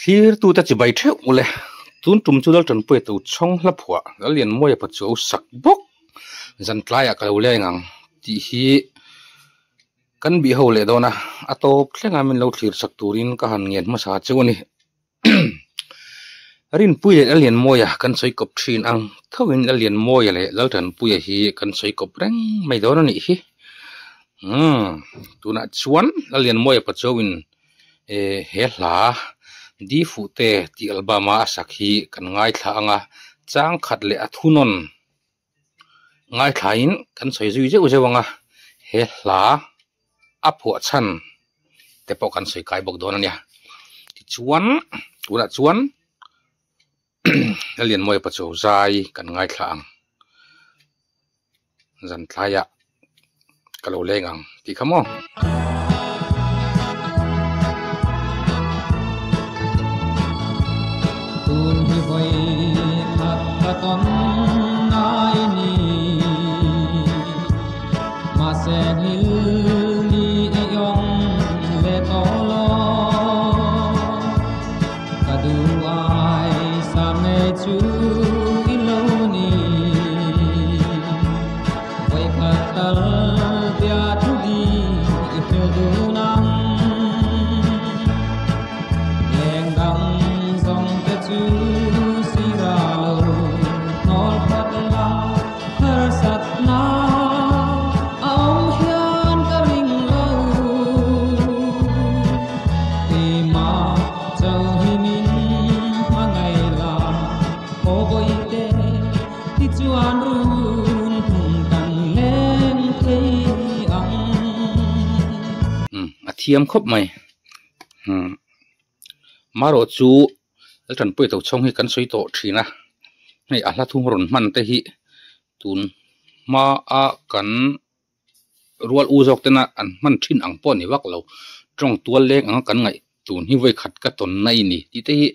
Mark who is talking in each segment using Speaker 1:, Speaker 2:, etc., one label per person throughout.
Speaker 1: Thlirtute chibai theuh ule. Tun tum chu Laltanpuia to chhawng hla phuah Lallianmawia Pachuau sak bawk zan tlaiah ka lo leng ang tih hi kan bih ho leh dawn a, a tawp thleng a min lo thlir sak turin ka han ngen hmasa cheu a ni. Rinpui leh Lallianmawia kan sawi kawp thin ang thoin Lallianmawia leh Laltanpuia hi kan sawi kawp reng mai dawn a nih hi. Umm tunah chuan Lallianmawia Pachuauin he hla Di Fuhte tih album a a sak hi kan ngaithla ang a, chang khat leh a thunawn ngaithlain kan sawi zui zeuh zeuh ang a, he hla a phuah chhan te pawh kan sawi kai bawk dawn a nia. Tichuan tunah chuan Lallianmawia Pachuau zai kan ngaithla ang. Zan tlaiah ka lo leng ang tih kha maw.
Speaker 2: Tun hi vawi khat ka tawn ngai ni mahse ngil ni i awm leh tawh lo ka duh ai sam ngei chu i lo ni vawi khat tal bia thu di i hrilh dun ang leng dang zawng te chu sira lo hnawl phawt la harsat na a awm hian ka ring lo keimah chauh hi min hmangaih la aw bawihte tichuan run hmun kan leng thei ang.
Speaker 1: Umm a thiam khawp mai umm marawh chu Laltanpuia Tochhawng hi kan sawi tawh thin a hei a hla thum rawn hman te hi tun hma a kan rual u zawk tena an hman thin ang pawh a ni vak lo tawng tual leng anga kan ngaih tun hi vawi khat ka tawn na i ni tih te hi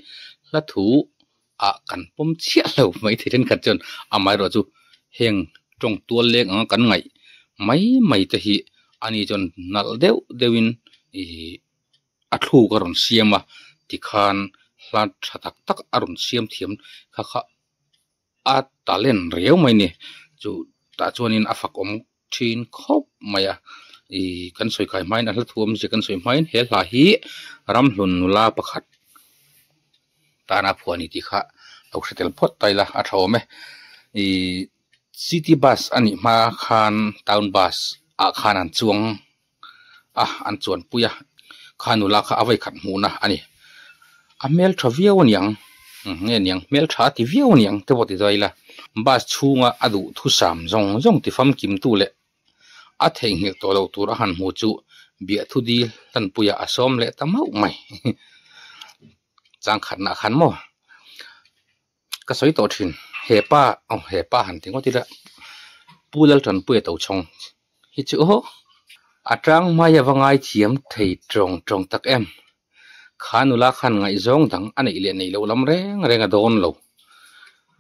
Speaker 1: hla thu ah kan pawm chiah lo mai thei thenkhat chuan amaherawh chu heng tawng tual leng anga kan ngaih mai mai te hi ani chuan nalh deuh deuh in ihh a thluk a rawn siam a tikhan hla tha tak tak a rawn siam thiam kha kha a talent riau mai ni chu tah chuanin a fak awm thin khawp mai a ih kan sawi kai hmain a hla thu awmzia kan sawi hmain he hla hi ramhlun nula pakhat tana phuah a ni tih kha lo hre tel phawt ta ila a tha awm e ih city bus a nih hma khan town bus ah khan an chuang a an chuan pui a kha nula kha a vawi khat hmuhna a ni a hmeltha viau a niang nge niang hmeltha a ti viau a niang te pawh ti dawn ila bus chhunga a duh thusam zawng zawng ti famkim tu leh a theihnghilh tawh loh tur a han hmu chu biahthu dil hlanpuiah a sawm leh ta mauh mai changkhatna khan maw ka sawi tawh thin hepa aw hepa han ti ngawt ila Pu Laltanpuia Tochhawng hi chu aw a tang hmai ava ngai thiam thei tawng tawng tak em kha nula khan ngaihzawng dang a neih leh neih loh lam reng reng a dawn lo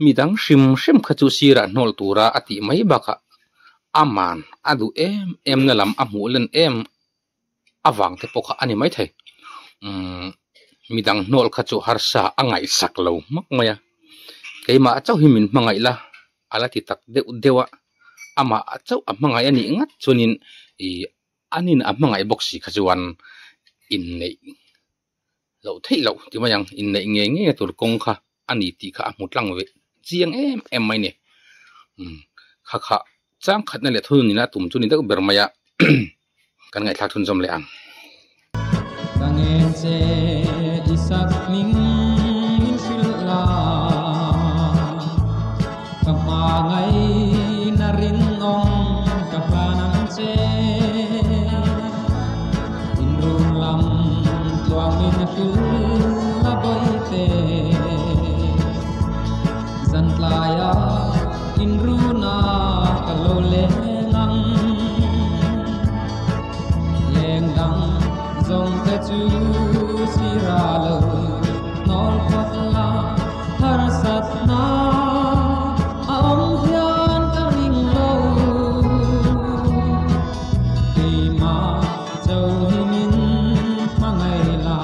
Speaker 1: mi dang hrim hrim kha chu sirah hnawl tura a tih mai bakah aman a duh em em na lam a hmuh len em avang te pawh kha a ni maithei umm midang hnawl kha chu harsa a ngaihsak lo hmak mai a keimah chauh hi min hmangaih la a la ti tak deuh deuh a amah chauh a hmangaih a nih ngat chuanin ih an in a hmangaih bawk si kha chuan inneih loh theih loh ti mai ang inneih ngei ngei tur kawng kha a ni tih kha a hmu tlang ve chiang em em mai a ni umm kha kha chang khatna leh thunun ina tum chu ni deuh ber mai a kan ngaihthlak chhunzawm leh ang.
Speaker 2: Ka ngen che i sak hming min hrilh la ka hma ngaihna rinawm ka hlan ang che. In run lam tluang min hrilh a bawihte zan tlaia in runa ka lo leng ang leng dang zawng te chu sira lo hnawl phawt la harsat na a awm hian ka ring lo. Keimah chauh hi min hmangaih la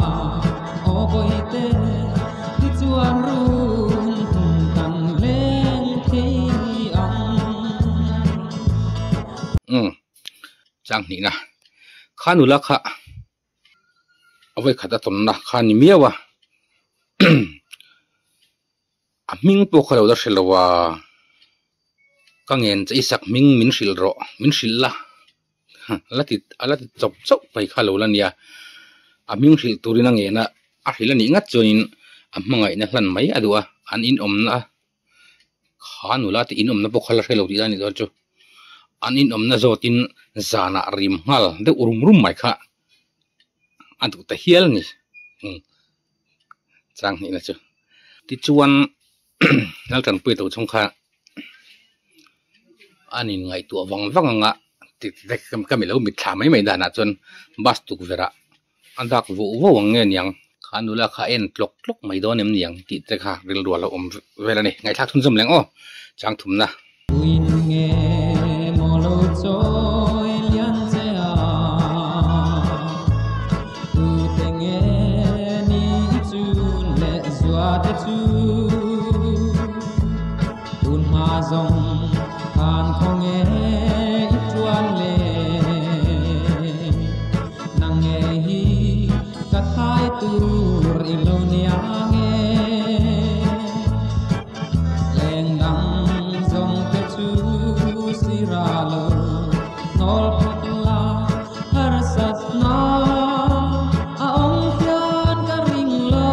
Speaker 2: aw bawi.
Speaker 1: Chang hnihna kha nula kha a vawikhat a tawnna kha ni miau a a hming pawh kha lo la hre lo a ka ngen che i sak hming min hrilh rawh min hrilh la la ti a la ti chawp chauh mai kha lo la nia a hming hrilh turin a ngen a a hrilh a nih ngat chuanin a hmangaihna hlan mai a duh a an inawmna kha nula te inawmna pawh kha la hre lo tih a nih dawn chu an inawmna zawtin zanah rim nghal deuh rum rum mai kha a duh ta hial a ni chang hnihna chu tichuan Laltanpuia to chhung kha an inngaihtuah vang vang ang a ka mi lo mitthla mai mai danah chuan bus tukverh ah a dak vuh vuh ang nge niang kha nula kha a en tlawk tlawk mai dawn em niang tih te kha rilru a lo awm vel a ni ngaihthlak thunzawm leng aw chang thumna.
Speaker 2: Puin nge maw lo chawi lian che a, tute nge ni i chun leh zua te chu tun hma zawng khan khaw nge i tuan le nang nge hi ka thai tur i lo nia nge leng dang zawng te chu sira lo hnawl phawt la harsat na a awm hian ka ring lo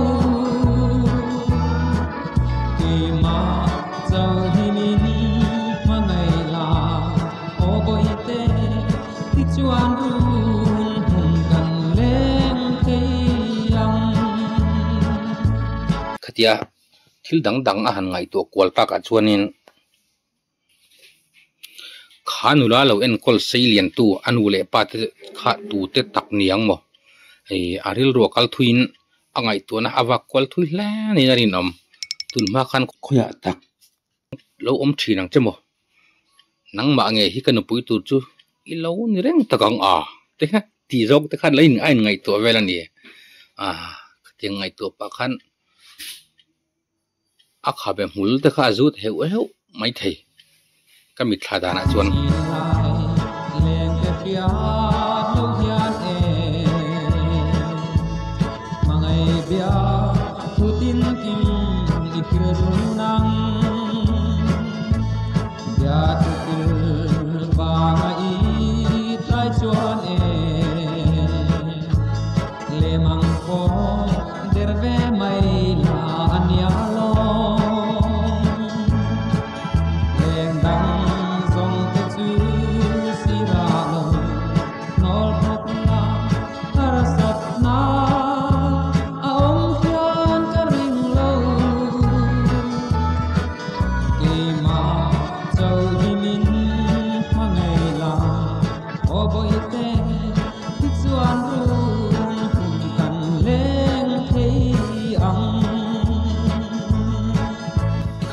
Speaker 2: keimah chauhin in hmangaih la aw bawihte tichuan run hun kan leng thei ang.
Speaker 1: Khatia thil dang dang a han ngaihtuah kual takah chuanin kha nula lo enkawl sei liantu a nu leh pa te kha tute tak niang maw ih a rilru a kal thuiin a ngaihtuahna a vak kual thui hle niin a rinawm tun hma khan khawiah tak lo awm thin ang che maw nangmah nge hi ka nupui tur chu i lo ni reng tak ang a te kha tih zawk te khan lo in a inngaihtuah vel a ni a khatiang ngaihtuah pah khan a khabe hmul te kha a zut heuh heuh mai thei ka mitthla danah chuan.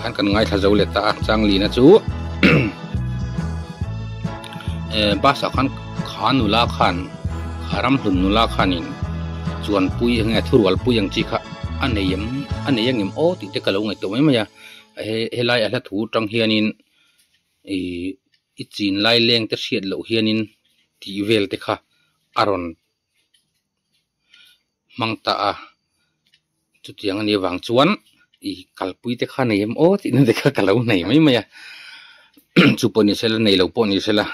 Speaker 1: Khan kan ngaithla zo leh ta a Changlina chu eh bus ah khan kha nula khan kha ramhlun nula khanin chuanpui eng nge thurualpui ang chi kha a nei em a nei ang em aw tih te ka lo ngaihtuah mai mai a helai a hla thu atang hianin ih i chin lai leng te hriat loh hianin tih vel te kha a rawn hmang ta a chutiang a nih avang chuan ih kalpui te kha nei em aw tih na te kha ka lo nei mai mai a chu pawh ni sela nei lo pawh ni sela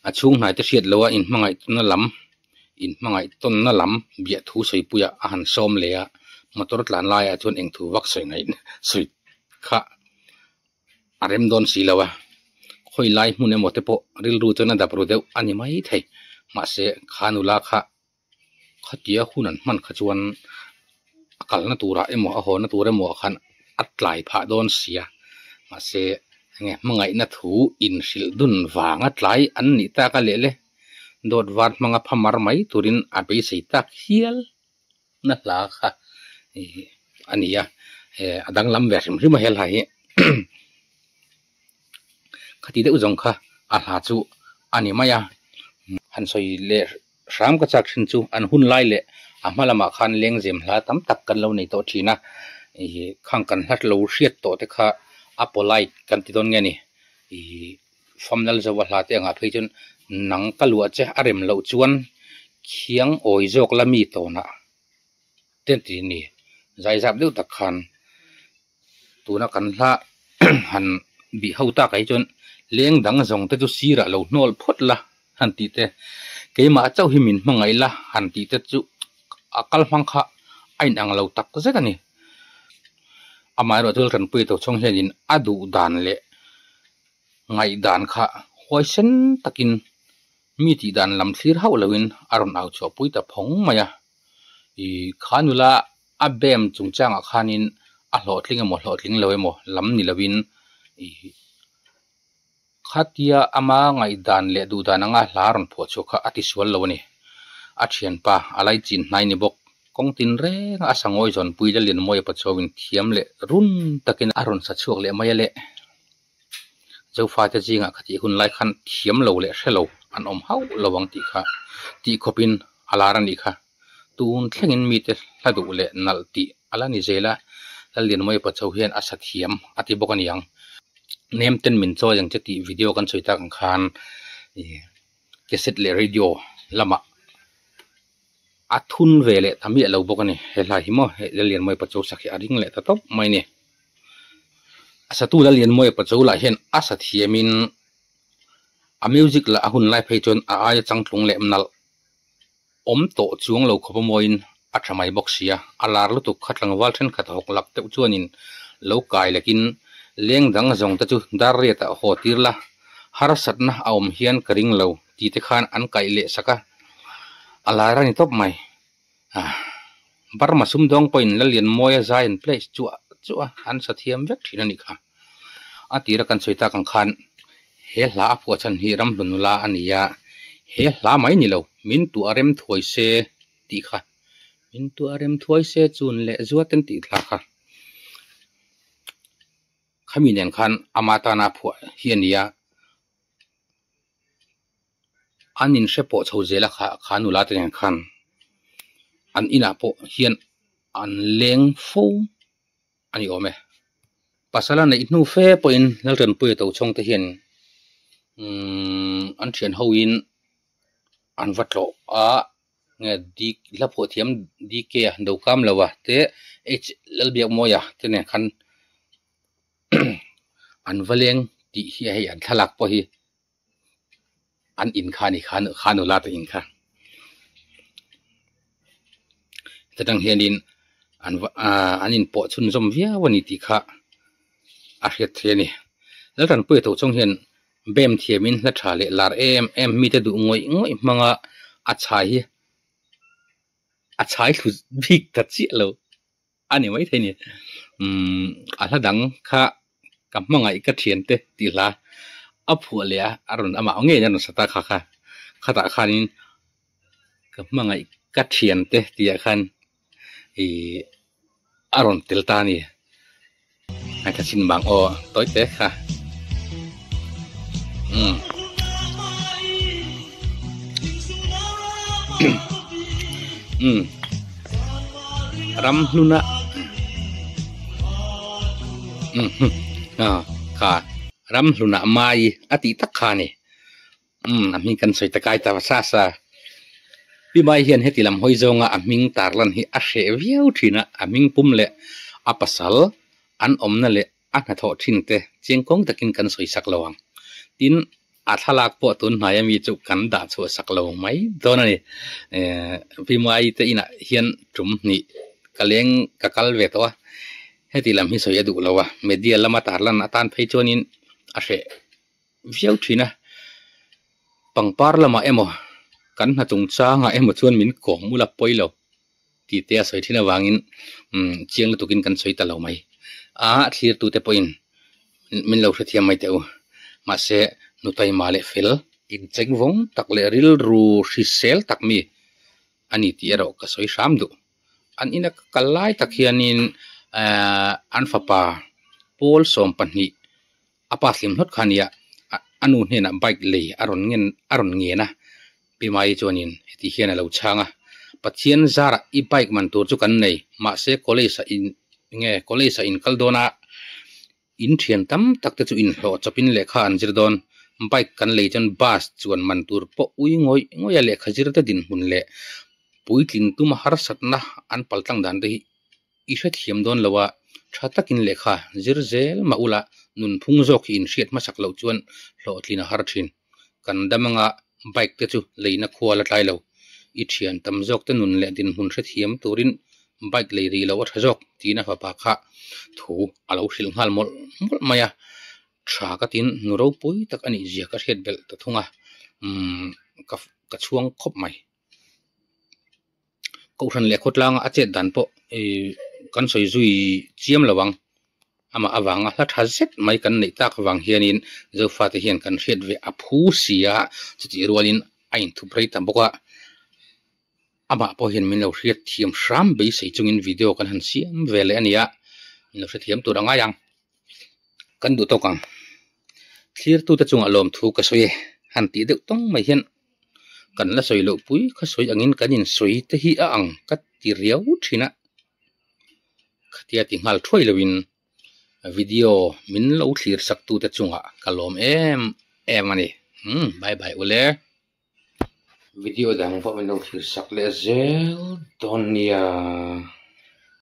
Speaker 1: a chhung hnai te hriat loh a inhmangaih tawnna lam inhmangaih tawnna lam biah thu sawipuiah a han sawm leh a motor tlan laiah chuan eng thu vak sawi ngaih sawi kha. a rem dawn si lo a, khawi lai hmun emaw te pawh rilru chuan a dap ru deuh a ni mai thei. Mahse, kha nula kha khatia hun an hman kha chuan a kalna turah emaw a hawna tur emaw ah khan a tlai phah dawn si a, mahse enge hmangaihna thu inhrilh dun vanga tlai an nih tak a leh le, dawt var hmanga phamar mai turin a beisei tak hial. Na hla kha ih a ni a eh a danglam ve hrim hrim a he hla hi khati deuh zawng kha a hla chu a ni mai a han sawi leh hram ka chak thin chu an hun lai leh a hma lamah khan lengzem hla tam tak kan lo nei tawh thin a ih khang kan hla lo hriat tawh te kha a polite kan ti dawn nge ni ih famnal zo a hla te angah phei chuan. Nang ka luah che a rem loh chuan khiang awi zawk la mi tawnah te an ti ni. Zaizap deuh tak khan tuna kan hla han bih ho takah hi chuan leng dang zawng te chu sirah lo hnawl phawt la han tih te, keimah chauh hi min hmangaih la han tih te chu a kal hmang kha a inang lo tak zet a ni. Amaherawhchu Laltanpuia Tochhawng hianin a duh dan leh ngaihdan kha huaisen takin mi tih dan lam thlir hauh loin a rawn au chhuah pui ta phawng mai a. Ih kha nula a bem chungchangah khanin a hlawhtling emaw hlawhtling lo emaw lam ni loin ih khatia ama ngaihdan leh duhdan anga hla rawn phuah chhuah kha a tisual lo a ni. A thianpa a laichin hnai ni bawk. Kawng tin reng a sangawi zawnpui Lallianmawia Pachuauin thiam leh run takin a rawn sa chhuak leh mai a leh. Zofate zingah khatih hun lai khan thiam lo leh hre lo an awm hauh lo ang tih kha tih khawpin a lar a nih kha. Tun thlengin mite hla duh leh nalh tih a la ni zel a, Lallianmawia Pachuau hian a sa thiam a ti bawk a ni ang. Nem ten min chawi ang che tih video kan sawi tak ang khan cassette leh radio lamah a thun ve leh ta miah lo bawk a ni. He hla hi maw hei Lallianmawia Pachuau sak hi a ring leh ta tawp mai a ni. A satu Lallianmawia Pachuau lah hian a sa thiamin a music lah a hun lai phei chuan a aia changtlung leh nalh awm tawh chuang lo khawp a mawiin a tha mai bawk sia. A lar lutuk kha tlangval thenkhat hawk lak deuh chuanin lo kai lekin leng dang zawng te chu dar riatah haw tir la, harsatna a awm hian ka ring lo ti te khan an kaih leh sak a, a lar a ni tawp mai. Burma sumdawng pawhin Lallianmawia zai an play chuah chuah a, an sa thiam vek thin a nih kha. A tira kan sawi tak ang khan he hla a phuah chhan hi Ramhlun nula a ni a, he hla mai ni lo, min tuah rem thuai se tih kha, min tuah rem thuai se chun leh zuat an tih thla kha. Khami nen khan ama tana a phuah hi a ni a. An inhre pawh chho zel a kha kha nula te nen khan an inah pawh hian an leng fo a ni awm e. Pasal a neih hnu fe pawhin Laltanpuia Tochhawng te hian umm an thian hoin an va tlawh a nge hla phuah thiam DK a Dokam lo a te H Lalbiakmawia te nen khan an va leng tih hi hei an thlalak pawh hi an in kha a ni kha kha nula te in kha heta tang hianin an va ahh an inpawh chhunzawm viau a ni tih kha a hriat theih a ni Laltanpuia tawh chawng hian bem thiamin hla tha leh lar em em mite duh ngawih ngawih hmanga a chhai hi a chhai thlu bik ta chiah lo. A ni maithei ni. Umm a hla dang kha ka hmangaih ka thian te tih hla a phuah leh a, a rawn amah ngei in a rawn sa ta kha kha. Khatah khanin ka hmangaih ka thian te tih ah khan ih a rawn tel ta a ni. Ngaithla chin bang aw tawi te kha. Umm. Umm. Ram hluna umm kha ram hluna mai a tih tak kha a ni. Umm a hming kan sawi ta kai ta sa sa. Pi Mai hian heti lam hawi zawnga a hming tarlan hi a hreh viau thin a, a hming pum leh a pasal an awmna leh a hnathawh thin te chiang kawng takin kan sawi sak lo ang. Tin, a thlalak pawh tun hnaia mi chu kan dah chhuah sak lo mai dawn a ni. Ehh Pi Mai te inah hian tum hnih ka leng ka kal ve tawh a, heti lam hi sawi a duh lo a, media lama tarlan atan phei chuanin a hreh viau thin a, pangpar lamah emaw kan hna chungchangah emaw chuan min kawm ula pawi lo tih te a sawi thin avangin umm chiang lutukin kan sawi ta lo mai a, thlirtute pawhin min lo hrethiam mai teh u. Mahse nutaima leh fel incheng vawng tak leh rilru hrisel tak mi a ni tih erawh ka sawi hram duh. An ina ka kal lai tak hianin ehh an fapa pawl 12 A pa hlim hlawt kha nia, a nu hnenah bike lei a rawn ngen a rawn ngen a, Pi Mai chuanin heti hian a lo chhang a, Pathian zarah i bike man tur chu kan nei, mahse college ah in nge college ah in kal dawn a, in thian tam tak te chu inhlawh chawpin lehkha an zir dawn, Bike kan lei chuan bus chuan man tur pawh ui ngawih ngawih a lehkha zir te dinhmun leh puitlin tuma harsatna an paltlang dan te hi i hrethiam dawn lo a, tha takin lehkha zir zel mah ula nunphung zawk hi inhriat hmasak loh chuan hlawhtlin a har thin. Kan dam anga bike te chu leina khua la tlai lo. I thian tam zawk te nun leh dinhmun hrethiam turin bike lei rih loh a tha zawk tiin a fapa kha thu a lo hrilh nghal mawlh mawlh mai a. Tha ka tin nu ropui tak a nih zia ka hriat belh ta thung a, umm ka ka chhuang khawp mai. Kohhran leh khawtlanga a chet dan pawh ih kan sawi zui chiam lo ang. Amah avanga hla tha zet mai kan neih tak avang hianin Zofate hian kan hriat ve a phu si a, chutih rualin a inthup rei ta bawk a. Amah pawh hian min lo hriat thiam hram beisei chungin video kan han siam ve leh a ni a, min lo hrethiam tur a ngai ang. Kan duh tawk ang. Thlirtute chungah lawmthu ka sawi e, han tih deuh tawng mai hian kan la sawi loh pui kha sawi angin kan insawi te hi a ang ka ti riau thin a. Khatia ti nghal thuai loin video min lo thlir sak tute chungah ka lawm em em a ni. Umm bye bye ule. Video dang pawh min lo thlir sak leh zel dawn nia.